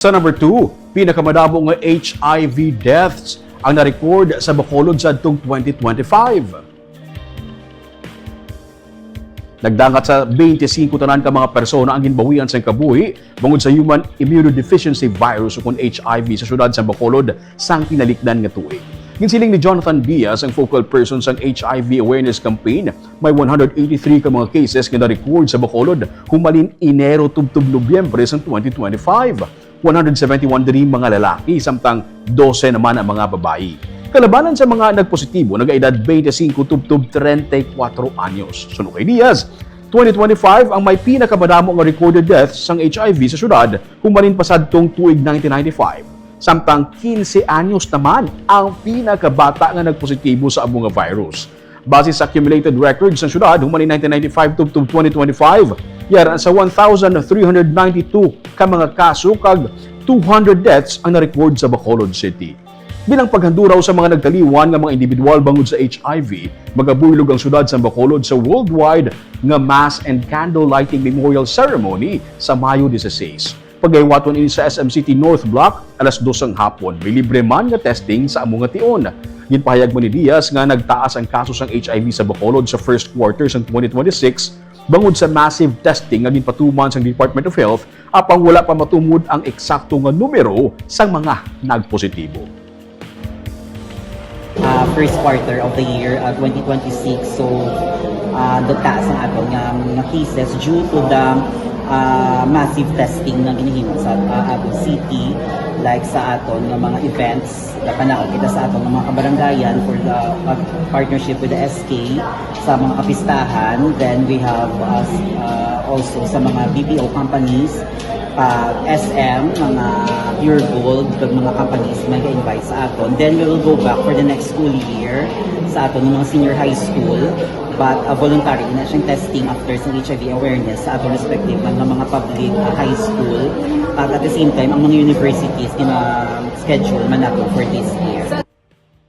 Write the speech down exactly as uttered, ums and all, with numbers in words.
Sa number two, pinakamadamo nga H I V deaths ang na-record sa Bacolod sa adtong twenty twenty-five. Nagdangat sa twenty-five tanan ka mga persona ang ginbawian sang kabuhi bangod sa human immunodeficiency virus ukon H I V sa siyudad sa Bacolod sang tinalikdan nga tuig. Ginsiling ni Jonathan Diaz, ang focal person sang H I V awareness campaign, may one hundred eighty-three ka mga cases nga na-record sa Bacolod humalin Enero tubtob Nobyembre sang twenty twenty-five. One hundred seventy-one diri mga lalaki, samtang dose naman ang mga babayi. Kalabanan sa mga nagpositibo, nagaedad twenty-five tubtob treinta y cuatro anyos. Suno kay Diaz, twenty twenty-five ang may pinakamadamo nga recorded deaths sang H I V sa syudad, humalin pa sadtong tuig nineteen ninety-five. Samtang quince anyos naman ang pinakabata nga nagpositibo sa amo nga virus. Base sa accumulated records sang syudad human ni nineteen ninety-five tubtob twenty twenty-five, yara sa one thousand three hundred ninety-two ka mga kaso kag two hundred deaths ang na-record sa Bacolod City. Bilang paghanduraw sa mga nagtaliwan nga mga individual bangod sa H I V, magabuylog ang syudad sa Bacolod sa worldwide nga Mass and Candle Lighting Memorial Ceremony sa Mayo dieciséis. Pagahiwaton ini sa S M City North Block, alas dos sang hapon. May libre man nga testing sa amo nga tion. Ginpahayag man ni Diaz nga nagtaas ang kaso sang H I V sa Bacolod sa first quarter sang twenty twenty-six bangod sa massive testing nga ginpatuman sang Department of Health, apang wala pa matumod ang eksakto nga numero sang mga nagpositibo. uh, first quarter of the year, uh, twenty twenty-six. So, uh, nagtaas ang aton nga mga cases due to the uh, massive testing nga ginahimo sa uh, aton city, like sa aton nga mga events, napanaog kita sa aton nga mga kabarangayan for the uh, partnership with the S K sa mga kapistahan. Then we have uh, uh, also sa mga B P O companies, pag S M, mga Pure Gold, kag mga companies may ga-invite sa aton. Then we will go back for the next school year sa aton nga mga senior high school. But uh, voluntary na siyang testing after sa H I V awareness sa aton respective man nga mga public uh, high school. At at the same time, ang mga universities gina-schedule man nato for this year.